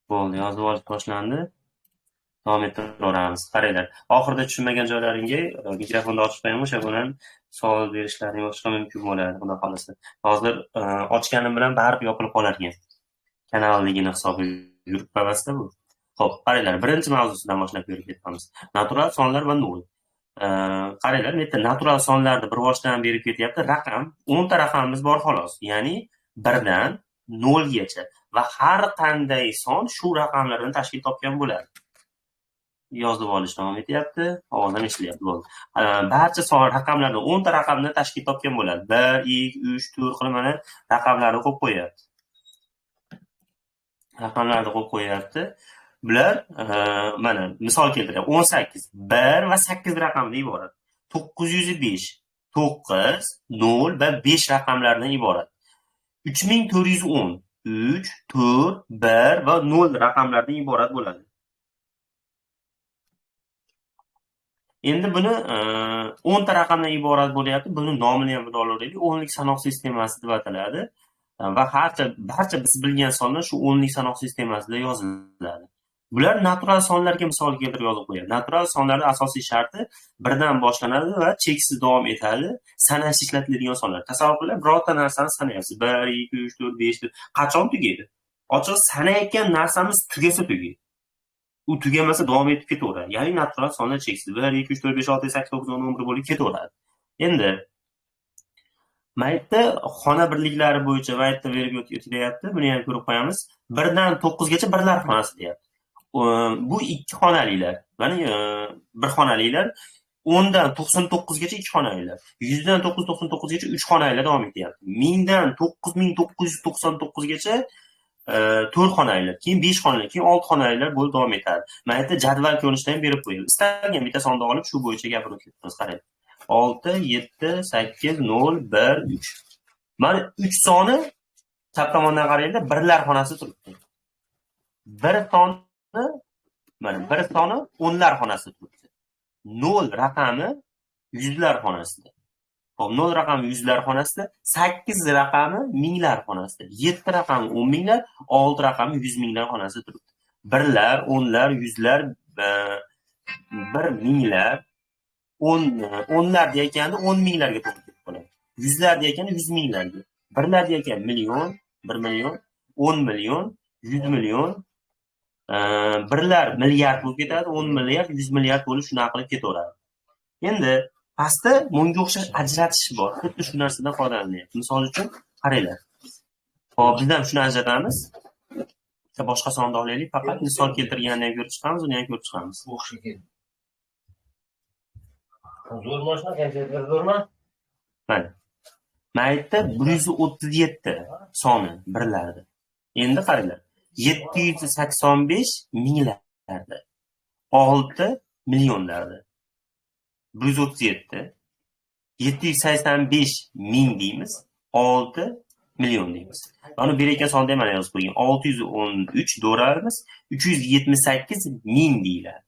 Bo'ldi, yozib olish boshlandi. Davom ettiraveramiz. Qaranglar, oxirida tushunmagan joylaringga mikrofonni ochib qo'yaman, o'sha bilan savol berishlaring boshqa mumkin bo'ladi, xudo xolasa. Hozir ochganim bilan baribir yopilib qolar ekan. Kanalligini hisobiga yurib pavasda bu. Xo'p, qaranglar, birinchi mavzusidan boshlab ko'rib ketamiz. Natural sonlar va nol. Qaranglar, bu yerda natural sonlarni bir boshdan berib ketyapti. Raqam, 10 ta raqamimiz bor xolos. Ya'ni 1 dan 0 gacha va har qanday son shu raqamlardan tashkil topgan bo'ladi. Yozib olish davom etyapti, ovoz ham eshitilyapti, bo'ldi. Barcha son raqamlarni 10 ta raqamdan tashkil topgan bo'ladi. 1, 2, 3, 4 qilib mana raqamlarni qo'yib qo'yapti. Raqamlarni qo'yib qo'yapti. Bular mana misol keltiryapti. 18, 1 va 8 raqamdan iborat. 905, 9, 0 va 5 raqamlardan iborat. 3410, 3, 4, 1 va 0 raqamlardan iborat bo'ladi. Endi buni 10 ta raqamdan iborat bo'lyapti. Buni nomini ham bilib olaylik. O'nlik sanoq sistemasi deb ataladi va barcha biz bilgan sonlar shu o'nlik sanoq sistemasida yoziladi. Bular natural sonlarga misol keltirib yozib qo'yadi. Natural sonlarning asosiy sharti birdan boshlanadi va cheksiz davom etadi. Sanash ishlatiladigan sonlar. Tasavvur qilinglar, birorta narsani sanayapsiz. 1, 2, 3, 4, 5 deb. Qachon tugaydi? Ochiq sanayotgan narsamiz tugasa tugaydi. U tugamasa davom etib ketaveradi. Ya'ni natural sonlar cheksiz. 1, 2, 3, 4, 5, 6, 8, 9, 10, 11 bo'lib ketaveradi. Endi mana yerda xona birliklari bo'yicha mana yerda berib o'tilyapti. Buni ham ko'rib qo'yamiz. 1 dan 9 gacha birlar xonasi deyapti. Bu 2 xonalilar. Ya'ni bir xonalilar 10 dan 99 gacha 2 xonalilar. 100 dan 999 gacha 3 xonalilar davom etyapti. 1000 dan 9999 gacha 4 xonalilar, keyin 5 xonalilar, keyin 6 xonalilar bo'lib davom etadi. Mana yerda jadval ko'rinishida ham berib qo'yildi. Istalgan bitta sonni olib shu bo'yicha gapirib ketamiz. Qarang. 6, 7, 8, 0, 1, 3. Mana 3 soni chap tomondan qarangda birlar xonasi turibdi. Bir soni mana bir soni o'nlar xonasida turibdi. 0 raqami yuzlar xonasida. Xo'p, 0 raqami yuzlar xonasida, 8 raqami minglar xonasida, 7 raqami 10 minglar, 6 raqami 100 minglar xonasida turibdi. Birlar, o'nlar, yuzlar, bir minglar, o'nlar deyotganda 10 minglarga to'g'ri kelib qoladi. Yuzlar deyotganda 100 minglarga. Birlar deyotganda million, 1 million, 10 million, 100 million, birlar milliard bo'lib ketadi, 10 milliard, 100 milliard bo'lib shunaqa qilib ketaveradi. Endi pastda bunga o'xshash ajratish bor. Xuddi shu narsadan foydalanyapti. Misol uchun qaranglar. Xo'p, biz ham shuni ajratamiz. Boshqa sonni olaylik, faqat misol keltirganini ham ko'rib chiqamiz, uni ham ko'rib chiqamiz. O'xshagan. Zo'r mashina, kayfiyatlar zo'rmi? Mana. Mana yerda 137 soni birlardi. Endi qaranglar. 785 minglardi. 6 millionlardi. 137 785 ming deymiz, 6 million deymiz. Mana berayotgan sonda ham mana yozib qo'ygan. 613 dollarimiz 378 ming deyiladi.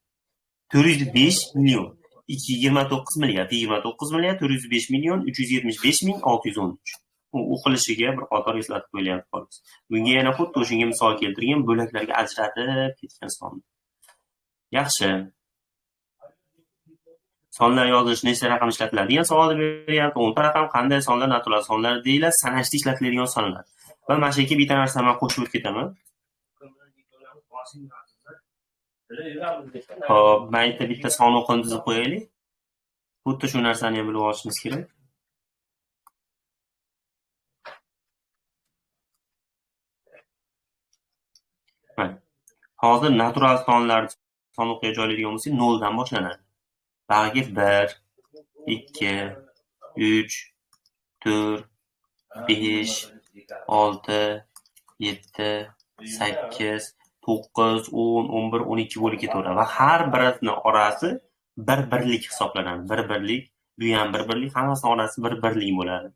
405 million, 229 milliard, 29 milliard, 405 million, 375 ming, 613. U o'qilishiga bir qator eslatib qo'yilyapti xolos. Bunga yana xuddi o'shanga misol keltirgan bo'laklarga ajratib ketgan son. Yaxshi. Sonlar yozilish nechta raqam ishlatiladi degan savolni beryapti. 10 ta raqam qanday sonlar natural sonlar deyiladi, sanashda ishlatiladigan sonlar. Va mana shu yerga bitta narsani men qo'shib o'tib ketaman. Xo'p, mana yerda bitta son o'qini tuzib qo'yaylik. Xuddi shu narsani ham bilib olishimiz kerak. Mana. Hozir natural sonlar son o'qiga joylaydigan bo'lsak, 0 dan boshlanadi. Bag'ga 1, 2, 3, 4, 5, 6, 7, 8, 9, 10, 11, 12 bo'lib ketaveradi va har birini orasi bir birlik hisoblanadi. Bir birlik, bu ham bir birlik, hammasini orasi bir birlik bo'ladi.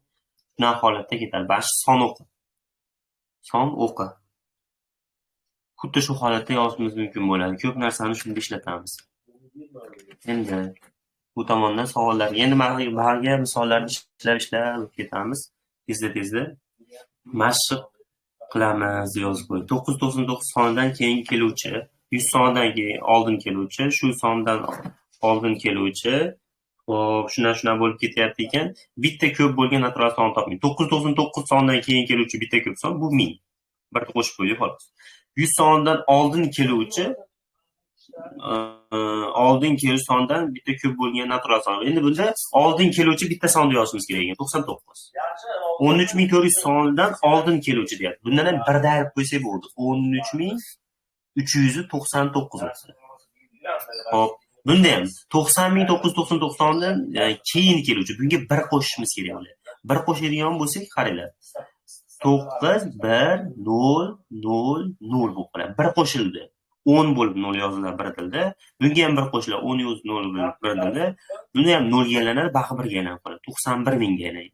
Shunaqa holatda ketadi. Mana shu son o'qi. Son o'qi. Xuddi shu holatda yozishimiz mumkin bo'ladi. Ko'p narsani shunda ishlatamiz. Endi bu tomondan savollar. Endi mana misollarni ishlab ketamiz. Tezda-tezda. Mashq qilamiz yozib qo'y. 999 sonidan keyin keluvchi, 100 sonidan keyin oldin keluvchi, shu sondan oldin keluvchi. Xo'p, shundan bo'lib ketyapti ekan. Bitta ko'p bo'lgan natural son toping. 999 sonidan keyin keluvchi bitta ko'p son bu 1000. Birta qo'shib qo'ydik xolos. 100 sonidan oldin keluvchi sondan bitta ko'p bo'lgan natural son. Endi bunda oldin keluvchi bitta sonni yozishimiz kerak ekan. 99. 13400 sonidan oldin keluvchi deyapti. Bundan ham birda ayirib qo'ysak bo'ldi. 13399 bo'lsa. Xo'p, bunda ham 90999 sonidan keyin keluvchi. Bunga bir qo'shishimiz kerak bo'ladi. Bir qo'shadigan bo'lsak, qaranglar. 9 1 0 0 0 bo'lib qoladi. Bir qo'shildi. 10 bo'lib 0 yoziladi bir dilda. Bunga ham bir qo'shiladi, 10 yoz 0 bo'lib bir dilda. Buni ham 0 ga aylanadi, baxi 1 ga aylanib qoladi. 91000 ga aylanadi.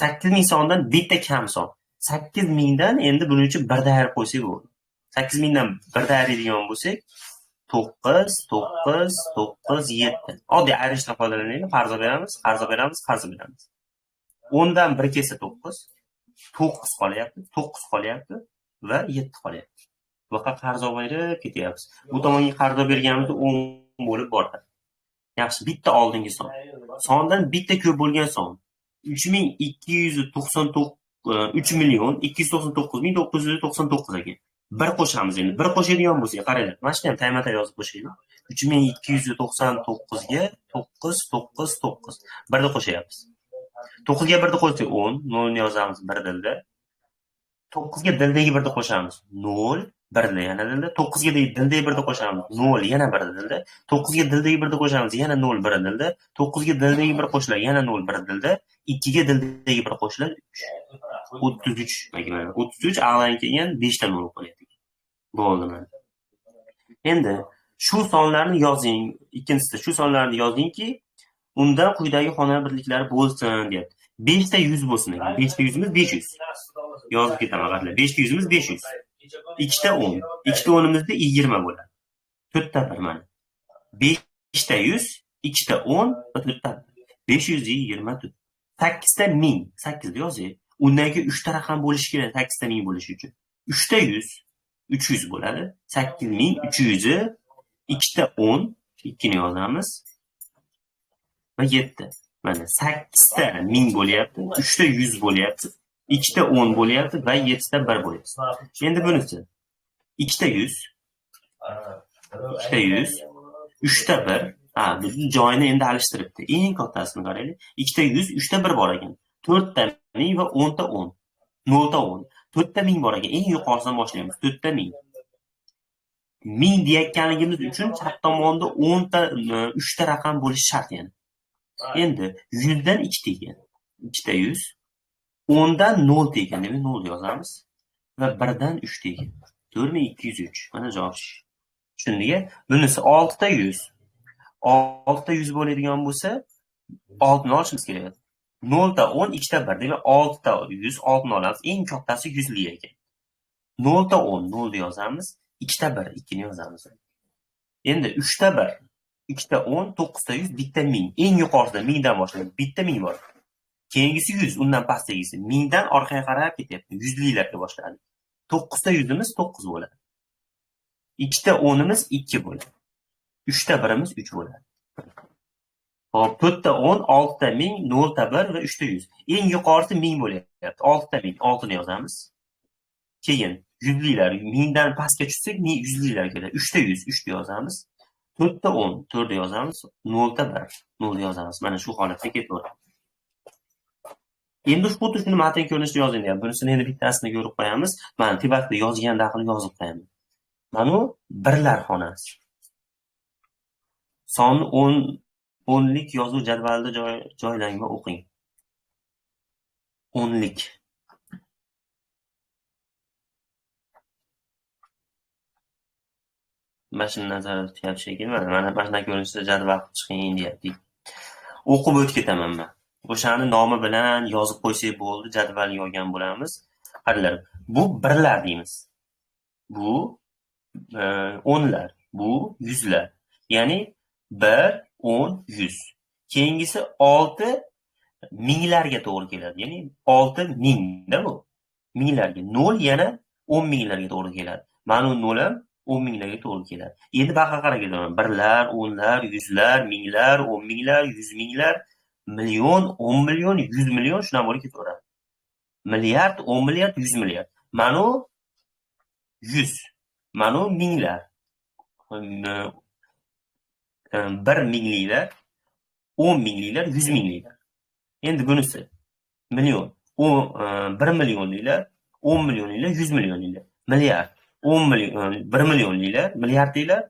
8000 sondan bitta kam son. 8000 dan endi buning uchun birda ayirib qo'ysak bo'ladi. 8000 dan birda ayiradigan bo'lsak 9 9 9 7. Oddiy ayirishdan foydalanaylik. Qarz beramiz, qarz beramiz, qarz beramiz. 10 dan 1 kelsa 9, 9 qolyapti, 9 qolyapti va 7 qolyapti. Bunaqa qarz berib ketyapmiz. Bu tomonga qarz berganimizda 10 bo'lib boradi. Yaxshi, bitta oldingi son. Sondan bitta ko'p bo'lgan son. 3 299 999 ekan. Bir qo'shamiz endi. Bir qo'shadigan bo'lsak, qaranglar. Mana shuni ham tayma-tay yozib qo'shaylik. 3299 ga 9 9 9. Birni qo'shyapmiz. 9 ga birni qo'shsak 10, 0 ni yozamiz bir dilda. 9 ga dildagi birni qo'shamiz. 0 birda yana dilda. 9 ga dildagi birni qo'shamiz. 0 yana bir dilda. 9 ga dildagi birni qo'shamiz. Yana 0 bir dilda. 9 ga dildagi bir qo'shiladi. Yana 0 bir dilda. 2 ga dildagi bir qo'shiladi. 3. 33. Mana 33 a'dan keyin 5 ta 0 qo'yadi. Bo'ldi mana. Endi shu sonlarni yozing. Ikkinchisida shu sonlarni yozingki, unda quyidagi xona birliklari bo'lsin deyapti. 5 ta 100 bo'lsin ekan. 5 ta 100imiz 500. Yozib ketaman qaranglar. 5 ta 100imiz 500. 2 ta 10. 2 ta 10imizda 20 bo'ladi. 4 ta 1 mana. 5 ta 100, 2 ta 10 va 4 ta 1. 524. 8 ta 1000. 8 ni yozing. Undan keyin 3 ta raqam bo'lishi kerak 8 ta 1000 bo'lishi uchun. 3 ta 100, 300 bo'ladi. 8300 2 ta 10, 2 ni yozamiz. Va 7. Mana 8 ta 1000 bo'lyapti, 3 ta 100 bo'lyapti, 2 ta 10 bo'lyapti va 7 ta 1 bo'lyapti. Endi bunisi 2 ta 100, 2 ta 100, 3 ta 1. Ha, bu joyini endi alishtiribdi. Eng kattasini qaraylik. 2 ta 100, 3 ta 1 bor ekan. 4 ta 1000 va 10 ta 10. 0 ta 10. 4 ta 1000 bor ekan. Eng yuqorisidan boshlaymiz. 4 ta 1000. 1000 deyotganligimiz uchun chap tomonda 10 ta 3 ta raqam bo'lishi shart yana. Endi 100 dan 2 ta ekan. 2 ta 100. 10 dan 0 ta ekan. Demak 0 yozamiz. Va 1 dan 3 ta ekan. 4203. Mana javob. Tushundingmi? Bunisi 6 ta 100. 6 ta 100 bo'ladigan bo'lsa, 6 ni olishimiz kerak. 0 ta 10, 2 ta 1. Demak 6 ta 100, 6 ni olamiz. Eng kattasi 100 lik ekan. 0 ta 10, 0 ni yozamiz. 2 ta 1, 2 ni yozamiz. Endi 3 ta 1, 2 ta 10, 9 ta 100, bitta 1000. Eng yuqorisida 1000 dan boshlanadi. Bitta 1000 bor. Keyingisi 100, undan pastdagisi 1000 dan orqaga qarab ketyapti. Yuzliklarga boshladi. 9 ta 100imiz 9 bo'ladi. 2 ta 10imiz 2 bo'ladi. 3 ta 1imiz 3 bo'ladi. Hop, 4 ta 10, 6 ta 1000, 0 ta 1 va 3 ta 100. Eng yuqorisi 1000 bo'lyapti. 6 ta 1000, 6 ni yozamiz. Keyin yuzliklar 1000 dan pastga tushsak, yuzliklar keladi. 3 ta 100, 3 ni yozamiz. 4 ta 10, 4 ni yozamiz. 0 ta 1, 0 ni yozamiz. Mana shu holatda ketaveradi. Endi xuddi shuni matn ko'rinishida yozing deyapti. Bunisini endi bittasini ko'rib qo'yamiz. Mana tepasida yozgan daxil yozib qo'yaman. Mana bu birlar xonasi. Sonni 10'lik yozuv jadvalida joylang va o'qing. 10'lik. Mana shuni nazarda tutyapti shekilli. Mana shunaqa ko'rinishda jadval qilib chiqing deyapti. O'qib o'tib ketaman men. O'shani nomi bilan yozib qo'ysak bo'ldi, jadvalni olgan bo'lamiz. Qaranglar, bu birlar deymiz. Bu o'nlar, bu yuzlar. Ya'ni 1, 10, 100. Keyingisi 6 minglarga to'g'ri keladi. Ya'ni 6 mingda bu. Minglarga. 0 yana 10 minglarga to'g'ri keladi. Mana bu 0 ham 10 minglarga to'g'ri keladi. Endi baqa qarab ketaman. Birlar, o'nlar, yuzlar, minglar, 10 minglar, 100 minglar, million, 10 million, 100 million shunaqa bo'lib ketaveradi. Milliard, 10 milliard, 100 milliard. Mana bu 100, mana bu minglar. 1 mingliklar, 10 mingliklar, 100 mingliklar. Endi bunisi million, 1 millionliklar, 10 millionliklar, 100 millionliklar, milliard, 10 million, 1 millionliklar, milliardliklar,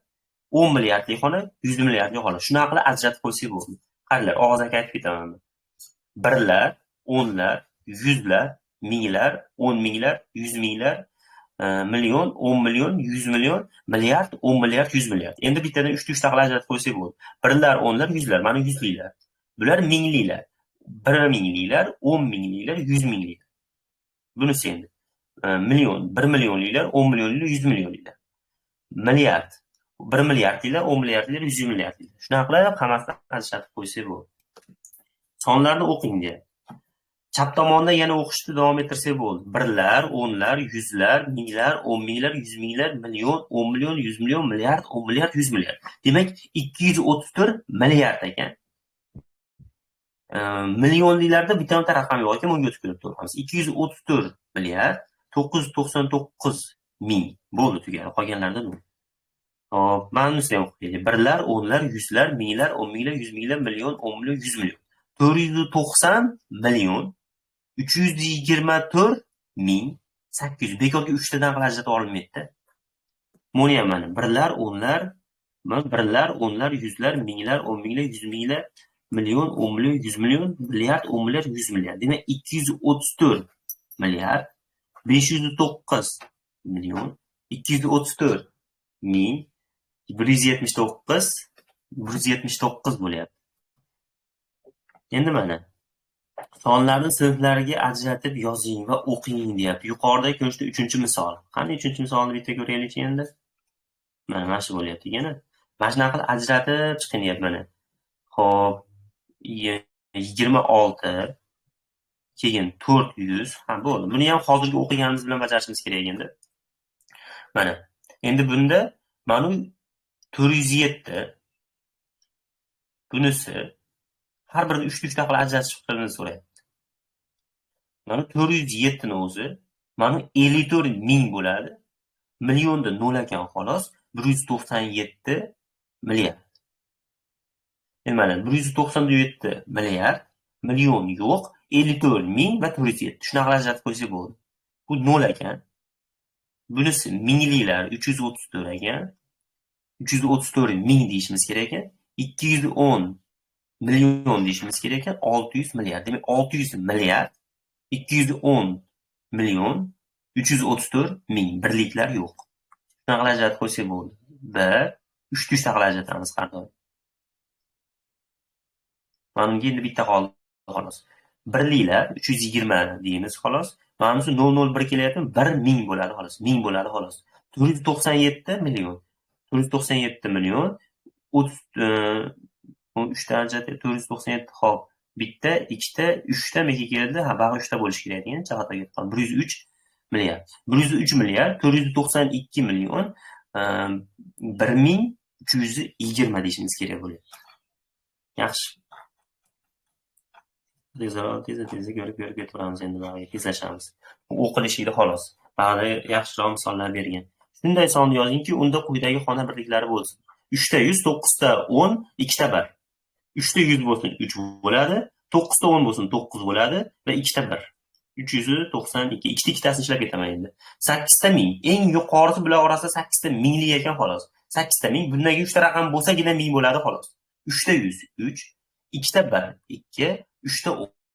10 milliardlik xona, 100 milliardlik xona. Shunaqa qilib ajratib qo'ysak bo'ladi. Qaranglar, og'zaki aytib ketaman. Birlar, o'nlar, yuzlar, minglar, 10 minglar, 100 minglar, million, 10 million, 100 million, milliard, 10 milliard, 100 milliard. Endi bittadan 3 ta qilib ajratib qo'ysak bo'ladi. Birlar, o'nlar, yuzlar, mana yuzliklar. Bular mingliklar. 1 mingliklar, 10 mingliklar, 100 mingliklar. Bunisi endi million, 1 millionliklar, 10 millionliklar, 100 millionliklar. Milliard, 1 milliardliklar, 10 milliardliklar, 100 milliardliklar. Shunaqa qilib hammasini ajratib qo'ysak bo'ladi. Sonlarni o'qing deyapti. Chap tomonda yana o'qishni davom ettirsak bo'ldi. Birlar, o'nlar, yuzlar, minglar, 10 minglar, 100 minglar, million, 10 million, 100 million, milliard, 10 milliard, 100 milliard. Demak, 234 milliard ekan. Millionliklarda bitta raqam yo'q ekan, bunga o'tib turamiz. 234 milliard 999 ming bo'ldi, tugadi. Qolganlarida nol. Hop, mana bunisini ham o'qib kelaylik. Birlar, o'nlar, yuzlar, minglar, 10 minglar, 100 minglar, million, 10 million, 100 million. 490 million 324 ming 800. Bekorga 3 tadan qilib ajratib olinmaydi. Buni ham mana birlar, o'nlar, birlar, o'nlar, yuzlar, minglar, 10 minglar, 100 minglar, million, 10 million, 100 million, milliard, 10 milliard, 100 milliard. Demak, 234 milliard 509 million 234 ming 179 179 bo'lyapti. Endi mana sonlarni sinflarga ajratib yozing va o'qing deyapti. Yuqoridagi ko'rinishda 3-misol. Qani 3-misolni bitta ko'raylikchi endi. Mana shu bo'lyapti yana. Mana shunaqa qilib ajratib chiqing deyapti mana. Xo'p, 26 keyin 400, ha bo'ldi. Buni ham hozirgi o'qiganimiz bilan bajarishimiz kerak endi. Mana. Endi bunda mana 407 bunisi har birini 3 ta qilib ajratish qilishni so'rayapti. Mana 407 ni o'zi mana 54 ming bo'ladi. Millionda 0 ekan xolos, 197 milliard. Endi mana 197 milliard, million yo'q, 54 ming va 407. Shunaqa qilib ajratib qo'ysak bo'ldi. Bu 0 ekan. Bunisi mingliklar 334 ekan. 334 ming deyishimiz kerak ekan. 210 million deyishimiz kerak ekan, 600 milliard. Demak, 600 milliard 210 million 334 ming. Birliklar yo'q. Shunaqa qilib ajratib qo'ysak bo'ldi. 1 3 ta qilib ajratamiz har doim. Mana bunga endi bitta qoldi xolos. Birliklar 320 deymiz xolos. Mana bunisi 001 kelyapti, 1000 bo'ladi xolos. 1000 bo'ladi xolos. 497 million. 497 million 3 ta ajratib 497. Xo'p, bitta, ikkita, 3 ta mega keldi. Ha, bag'i 3 ta bo'lishi kerak degan xato ketib qoldi. 103 milliard. 103 milliard 492 million 1320 deyishimiz kerak bo'lyapti. Yaxshi. Tez-tez ko'rib ketaveramiz endi, bag'iga tezlashamiz. O'qilishida xolos. Bag'ida yaxshiroq misollar bergan. Shunday sonni yozingki, unda quyidagi xona birliklari bo'lsin. 3 ta 100, 9 ta 10, 2 ta 1. 3 ta 100 bo'lsin 3 bo'ladi, 9 ta 10 bo'lsin 9 bo'ladi va 2 ta 1. 392. Ikkita ikkitasini ishlab ketaman endi. 8 ta ming. Eng yuqorisi bular orasida 8 ta minglik ekan xolos. 8 ta ming. Bundan 3 ta raqam bo'lsagina ming bo'ladi xolos. 3 ta 100 3, 2 ta 1 2, 3 ta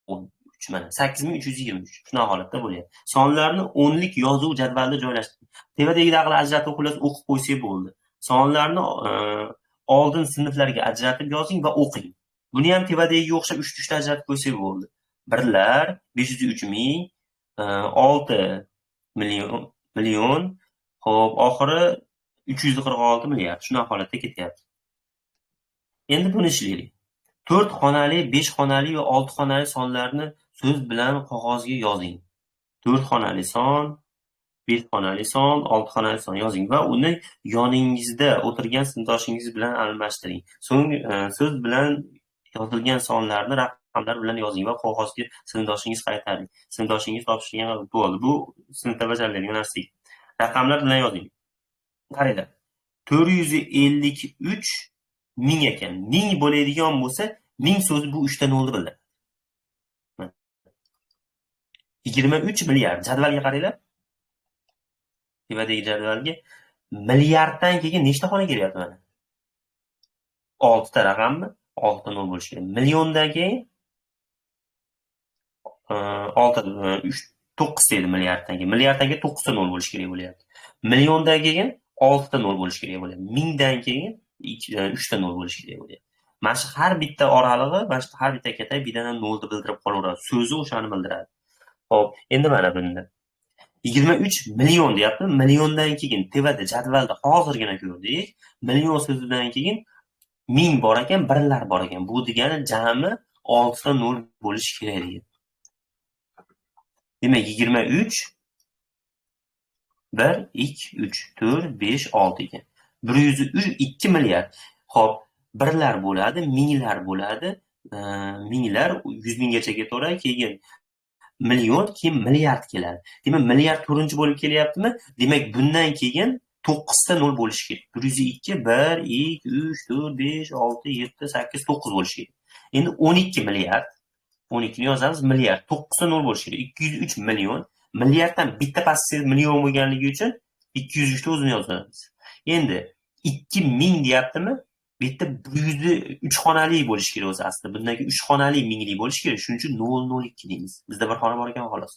10 3 mana 8323. Shunaqa holatda bo'lyapti. Sonlarni o'nlik yozuv jadvalida joylashtiring. Tepadagi qilib ajratib xullas o'qib qo'ysak bo'ldi. Sonlarni oldin sinflarga ajratib yozing va o'qing. Buni ham tepadagiga o'xshab 3 ta ajratib qo'ysak bo'ldi. Birlar 503 ming, 6 million, xo'p, oxiri 346 milliard. Shunaqa holatda ketyapti. Endi buni ishlaylik. 4 xonali, 5 xonali va 6 xonali sonlarni so'z bilan qog'ozga yozing. 4 xonali son, 5 xonali son, 6 xonali son yozing va uni yoningizda o'tirgan sinfdoshingiz bilan almashtiring. So'ng so'z bilan yozilgan sonlarni raqamlar bilan yozing va qog'ozga sinfdoshingiz qaytaring. Sinfdoshingiz topshirgan bo'ldi. Bu sinfda bajariladigan narsa. Raqamlar bilan yozing. Qaranglar. 453 ming ekan. Ming bo'ladigan bo'lsa, ming so'zi bu 3 ta nolni bildiradi. 23 milliard. Jadvalga qaranglar. Tepadagi jadvalga milliarddan keyin nechta xona kelyapti mana? 6 ta raqammi? 6 ta nol bo'lishi kerak. Milliondan keyin 6 3 9 edi milliarddan keyin. Milliarddan keyin 9 ta nol bo'lishi kerak bo'lyapti. Milliondan keyin 6 ta nol bo'lishi kerak bo'lyapti. Mingdan keyin 3 ta nol bo'lishi kerak bo'lyapti. Mana shu har bitta oralig'i, mana shu har bitta katak bittadan nolni bildirib qolaveradi. So'zi o'shani bildiradi. Xo'p, endi mana bunda 23 million deyapti. Milliondan keyin tepada jadvalda hozirgina ko'rdik. Million so'zidan keyin ming bor ekan, birlar bor ekan. Bu degani jami 6 ta nol bo'lishi kerak degan. Demak, 23 1 2 3 4 5 6 ekan. 102 milliard. Xo'p, birlar bo'ladi, minglar bo'ladi, minglar 100 minggacha ketaveradi, keyin million, keyin milliard keladi. Demak, milliard 4-chi bo'lib kelyaptimi? Demak, bundan keyin 9 ta nol bo'lishi kerak. 102 1 2 3 4 5 6 7 8 9 bo'lishi kerak. Endi 12 milliard, 12 ni yozamiz, milliard 9 ta nol bo'lishi kerak. 203 million, milliarddan bitta pastki million bo'lganligi uchun 203 ta o'zini yozamiz. Endi 2000 deyaptimi? Bu yerda 103 xonali bo'lishi kerak o'zi aslida. Bundan keyin 3 xonali mingli bo'lishi kerak. Shuning uchun 002 deymiz. Bizda bir xona bor ekan xolos.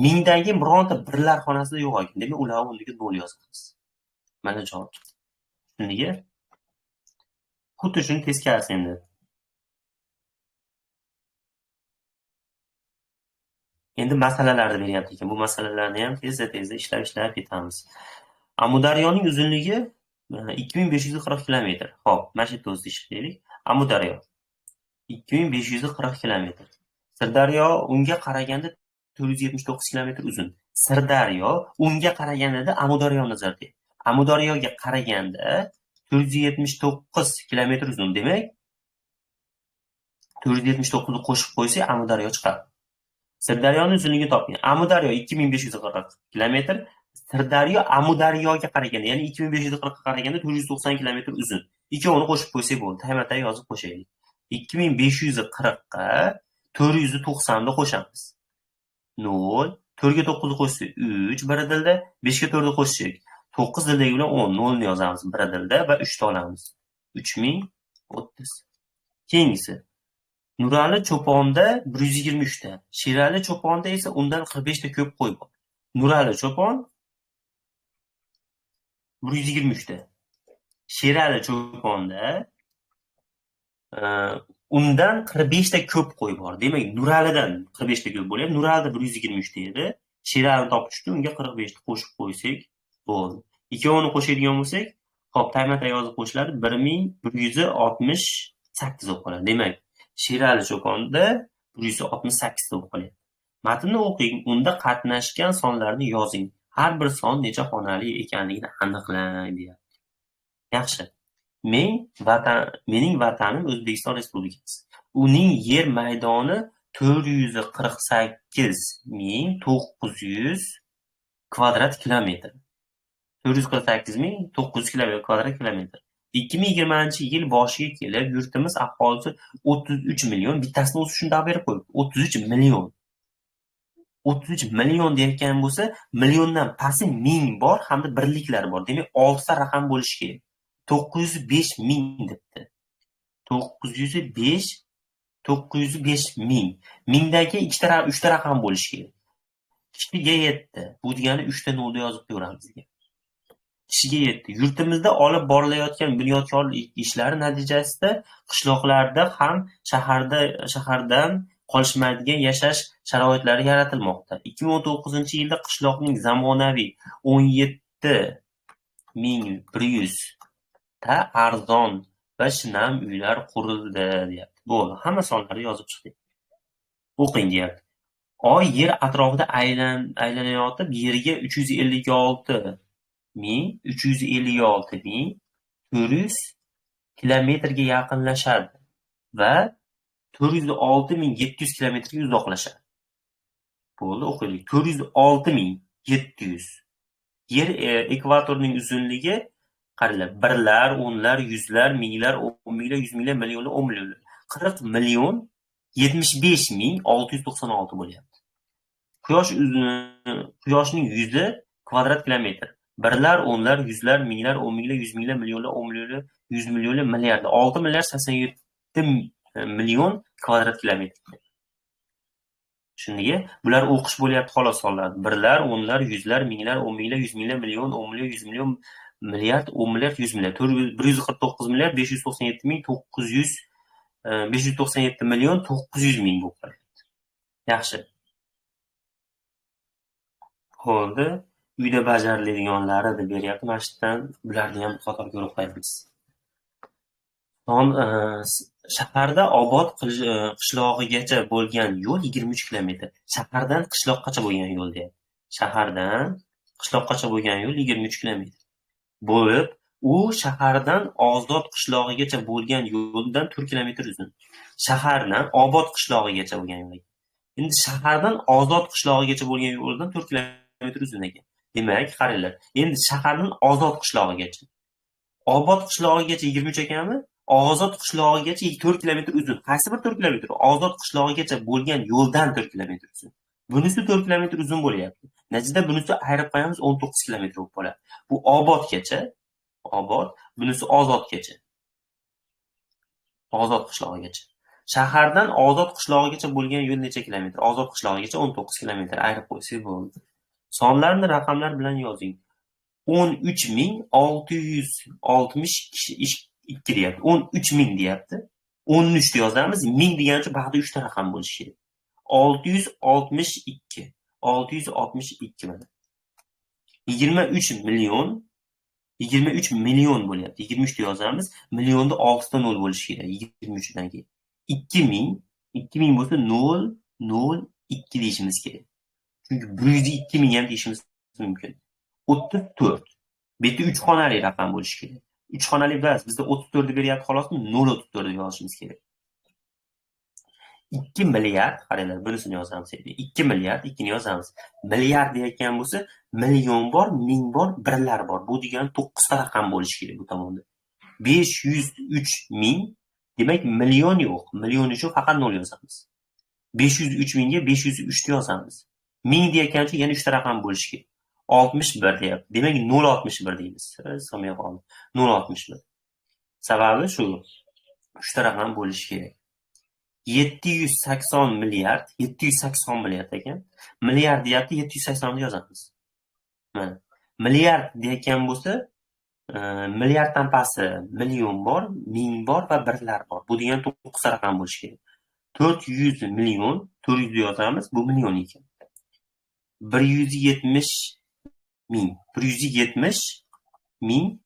Mingdan keyin bironta birlar xonasida yo'q ekan. Demak, ular o'rniga 0 yozamiz. Mana javob chiqdi. Shunga xuddi shuni teskarisi endi. Endi masalalarni beryapti ekan. Bu masalalarni ham tezda-tezda ishlab ketamiz. Amudaryoning uzunligi 2540 kilometr. Xo'p, mana shu yerda o'zida ishlaylik. Amudaryo 2540 kilometr. Sirdaryo unga qaraganda 479 kilometr uzun. Sirdaryo unga qaraganda Amudaryo nazarda. Amudaryoga qaraganda 479 kilometr uzun. Demak, 479 ni qo'shib qo'ysak Amudaryo chiqadi. Sirdaryoning uzunligini toping. Amudaryo 2540 kilometr. Sirdaryo Amudaryoga qaraganda, ya'ni 2540 ga qaraganda 490 kilometr uzun. Ikkovini qo'shib qo'ysak bo'ldi. Tayma-tay yozib qo'shaylik. 2540 ga 490 ni qo'shamiz. 0 4 ga 9 ni qo'shsak 3 bir dilda, 5 ga 4 ni qo'shsak 9 dildagi bilan 10, 0 ni yozamiz bir dilda va 3 ta olamiz. 3030. Keyingisi Nurali cho'ponda 123 ta, Sherali cho'ponda esa undan 45 ta ko'p qo'y bor. Nurali cho'pon 123 ta. Sherali cho'ponda undan 45 ta ko'p qo'y bor. Demak, Nuralidan 45 ta ko'p bo'lyapti. Nuralida 123 ta edi. Sheralini topish uchun unga 45 ta qo'shib qo'ysak bo'ldi. Ikkovini qo'shadigan bo'lsak, xo'p, tayma-tay yozib qo'shiladi. 1168 bo'lib qoladi. Demak, Sherali cho'ponda 168 ta bo'lib qolyapti. Matnni o'qing, unda qatnashgan sonlarni yozing. Har bir son necha xonali ekanligini aniqlang deyapti. Yaxshi. Mening vatanim O'zbekiston Respublikasi. Uning yer maydoni 448 900 kvadrat kilometr. 448 900 kvadrat kilometr. 2020-yil boshiga kelib yurtimiz aholisi 33 million, bittasini o'zi shunday berib qo'yibdi. 33 million. 33 million deyotgan bo'lsa, milliondan pasti ming bor hamda birliklar bor. Demak, 6 ta raqam bo'lishi kerak. 905 ming debdi. 905 ming. Mingdan keyin 2 ta, 3 ta raqam bo'lishi kerak. Kishiga yetdi. Bu degani 3 ta nolni yozib qo'yamiz degan. Kishiga yetdi. Yurtimizda olib borilayotgan bunyodkorlik ishlari natijasida qishloqlarda ham shahardan qolishmaydigan yashash sharoitlari yaratilmoqda. 2019-yilda qishloqning zamonaviy 17 100 ta arzon va shinam uylar qurildi, deyapti. Bo'ldi. Hamma sonlarni yozib chiqdik. O'qing, deyapti. Oy Yer atrofida aylanayotib Yerga 356 356 400 kilometrga yaqinlashadi va 406 700 kilometrga uzoqlashadi. Bo'ldi, o'qiylik. 406 700. Yer ekvatorining uzunligi, qaranglar, birlar, o'nlar, yuzlar, minglar, o'n minglar, yuz minglar, millionlar, o'n millionlar. 40 075 696 bo'lyapti. Quyoshning yuzi kvadrat kilometr. Birlar, o'nlar, yuzlar, minglar, o'n minglar, yuz minglar, millionlar, o'n millionlar, yuz millionlar, milliardlar. 6 milliard 87 million kvadrat kilometr. Shundiga bular o'qish bo'lyapti xolos sonlar. Birlar, o'nlar, yuzlar, minglar, o'n minglar, yuz minglar, million, o'n million, yuz million, milliard, o'n milliard, yuz milliard. 149 milliard 597 ming 900, 597 million 900 ming bo'lib qolyapti. Yaxshi. Bo'ldi. Uyda bajariladiganlari deb beryapti. Mana shu yerdan bularni ham qator ko'rib qo'yamiz. Son shaharda Obod qishlog'igacha bo'lgan yo'l 23 kilometr. Shahardan qishloqqacha bo'lgan yo'l deyapti. Shahardan qishloqqacha bo'lgan yo'l 23 kilometr bo'lib, u shahardan Ozod qishlog'igacha bo'lgan yo'ldan 4 kilometr uzun. Shahardan Obod qishlog'igacha bo'lgan yo'l. Endi shahardan Ozod qishlog'igacha bo'lgan yo'ldan 4 kilometr uzun ekan. Demak, qaranglar. Endi shahardan Ozod qishlog'igacha. Obod qishlog'igacha 23 ekanmi? Ozod qishlog'igacha 4 kilometr uzun. Qaysi bir 4 kilometr? Ozod qishlog'igacha bo'lgan yo'ldan 4 kilometr uzun. Bunisi 4 kilometr uzun bo'lyapti. Natijada bunisi ayirib qo'yamiz, 19 kilometr bo'lib qoladi. Bu Obodgacha, Obod, bunisi Ozodgacha. Ozod qishlog'igacha. Shahardan Ozod qishlog'igacha bo'lgan yo'l necha kilometr? Ozod qishlog'igacha 19 kilometr ayirib qo'ysak bo'ldi. Sonlarni raqamlar bilan yozing. 13 662 deyapti. 13 ming deyapti. 13 ni yozamiz. Ming degani uchun bag'da 3 ta raqam bo'lishi kerak. 662. 662 mana. 23 million, 23 million bo'lyapti. 23 ni yozamiz. Millionda 6 ta 0 bo'lishi kerak 23 dan keyin. 2000, 2000 bo'lsa 0 0 2 deyishimiz kerak. Chunki 102 ming ham deyishimiz mumkin. 34. Bu yerda 3 xonali raqam bo'lishi kerak. 3 xonali emas, bizda 34 deb beryapti xolosmi? 0.34 deb yozishimiz kerak. 2 milliard, qaranglar, bunisini yozamiz endi. 2 milliard, 2 ni yozamiz. Milliard deyotgan bo'lsa, million bor, ming bor, birlar bor. Bu degani 9 ta raqam bo'lishi kerak bu tomonda. 503 ming, demak million yo'q. Million uchun faqat 0 yozamiz. 503 mingga 503 ni yozamiz. Ming deyotgan uchun yana 3 ta raqam bo'lishi kerak. 61 deyapti. Demak 0.61 deymiz. Sig'may qoldi. 0.61. Sababi shu. 3 ta raqam bo'lishi kerak. 780 milliard, 780 milliard ekan. Milliard deyapti, 780 ni yozamiz. Mana. Milliard deyotgan bo'lsa, milliarddan pasti million bor, ming bor va birlar bor. Bu degani 9 ta raqam bo'lishi kerak. 400 million, 400 yozamiz, bu million ekan. 170 ming, 170 ming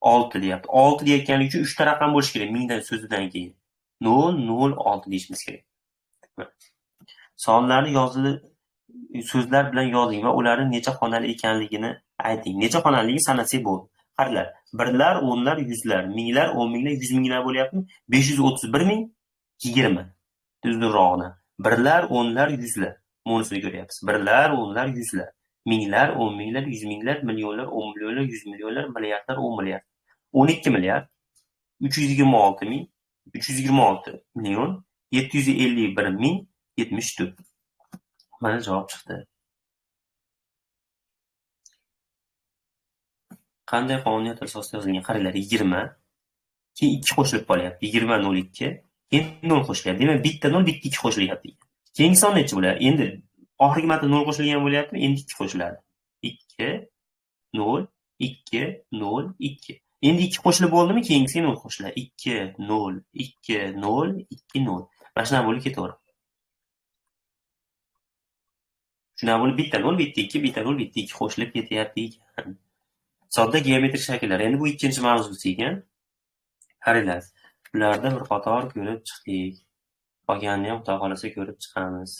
6 deyapti. 6 deyotgani uchun 3 ta raqam bo'lishi kerak mingdan so'zidan keyin. 0 0 6 deyishimiz kerak. Sonlarni yozilib so'zlar bilan yozing va ularning necha xonali ekanligini ayting. Necha xonaligi sanasak bo'ldi. Qaranglar, birlar, o'nlar, yuzlar, minglar, o'n minglar, yuz minglar bo'lyaptimi? 531 ming 20. Uzunrog'ini. Birlar, o'nlar, yuzlar. Bunisini ko'ryapsiz. Birlar, o'nlar, yuzlar. Minglar, o'n minglar, yuz minglar, millionlar, o'n millionlar, yuz millionlar, milliardlar, o'n milliard. 12 milliard 326 ming 326 million 751 ming 74. Mana javob chiqdi. Qanday qonuniyat asosida yozilgan? Qaranglar, 20, keyin 2 qo'shilib qolyapti. 20.02, keyin 0 qo'shilyapti. Demak, bitta 0, bitta 2 qo'shilyapti. Keyingi son necha bo'ladi? Endi oxirgi marta 0 qo'shilgan bo'lyaptimi? Endi 2 qo'shiladi. 2 0 2 0 2. Endi 2 qo'shilib bo'ldimi? Keyingisiga 0 qo'shiladi. 2 0 2 0 2 0. Mana shunaqa bo'lib ketaveradi. Shunaqa bo'lib bitta 0, bitta 2, bitta 0, bitta 2 qo'shilib ketyapti ekan. Sodda geometrik shakllar. Endi bu ikkinchi mavzusi ekan. Qaranglar, bularda bir qator ko'rib chiqdik. Qolganini ham Xudo xolasa ko'rib chiqamiz.